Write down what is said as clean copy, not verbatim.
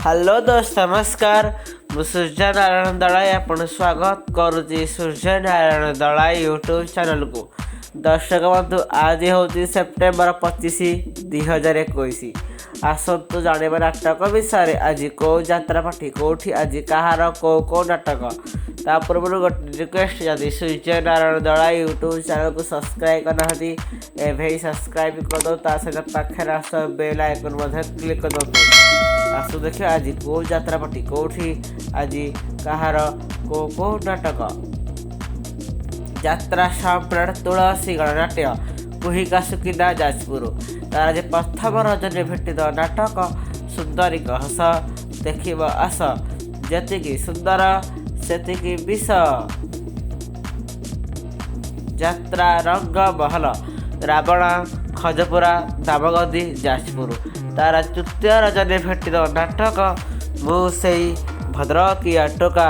Hello ଦୋସ୍ତ, ନମସ୍କାର। ମୁଁ ସୂର୍ଯ୍ୟ ନାରାୟଣ ଦଳାଇ ଆପଣ ସ୍ୱାଗତ କରୁଛି ସୂର୍ଯ୍ୟ ନାରାୟଣ ଦଳାଇ ୟୁଟ୍ୟୁବ୍ ଚ୍ୟାନେଲକୁ। ଦର୍ଶକ ବନ୍ଧୁ, ଆଜି ହେଉଛି ସେପ୍ଟେମ୍ବର 25, 2021। ଆସନ୍ତୁ ଜାଣିବା ନାଟକ ବିଷୟରେ, ଆଜି କେଉଁ ଯାତ୍ରା ପାର୍ଟି କେଉଁଠି, ଆଜି କାହାର କେଉଁ କେଉଁ ନାଟକ। ତା ପୂର୍ବରୁ ଗୋଟେ ରିକ୍ୱେଷ୍ଟ, ଯଦି ସୂର୍ଯ୍ୟ ନାରାୟଣ ଦଳାଇ ୟୁଟ୍ୟୁବ୍ ଚ୍ୟାନେଲକୁ ସବସ୍କ୍ରାଇବ୍ କରିନାହାନ୍ତି, ଏବେ ହିଁ ସବସ୍କ୍ରାଇବ୍ କରିଦିଅନ୍ତୁ। ତା ସହିତ ପାଖରେ ଆସୁଥିବା ବେଲ୍ ଆଇକନ୍ ମଧ୍ୟ କ୍ଲିକ୍ କରିଦିଅନ୍ତୁ। ଆସୁ ଦେଖିବା ଆଜି କେଉଁ ଯାତ୍ରା ପାର୍ଟି କେଉଁଠି, ଆଜି କାହାର କେଉଁ କେଉଁ ନାଟକ। ଯାତ୍ରା ସମ୍ରାଟ ତୁଳସୀ ଗଣନାଟ୍ୟ, କୁହିକା, ସୁକିନ୍ଦା, ଯାଜପୁର। ତାର ଆଜି ପ୍ରଥମ ରଜନୀ ଭେଟିତ ନାଟକ ସୁନ୍ଦରୀଙ୍କ ହସ, ଦେଖିବ ଆସ, ଯେତିକି ସୁନ୍ଦର ସେତିକି ବିଷ। ଯାତ୍ରା ରଙ୍ଗ ମହଲ, ରାବଣ, ଖଜପୁରା, ଦାମଗଦି, ଯାଜପୁର। ତାର ତୃତୀୟ ରଜନୀ ଭେଟିତ ନାଟକ ମୁଁ ସେଇ ଭଦ୍ରକିଆ ଟୋକା।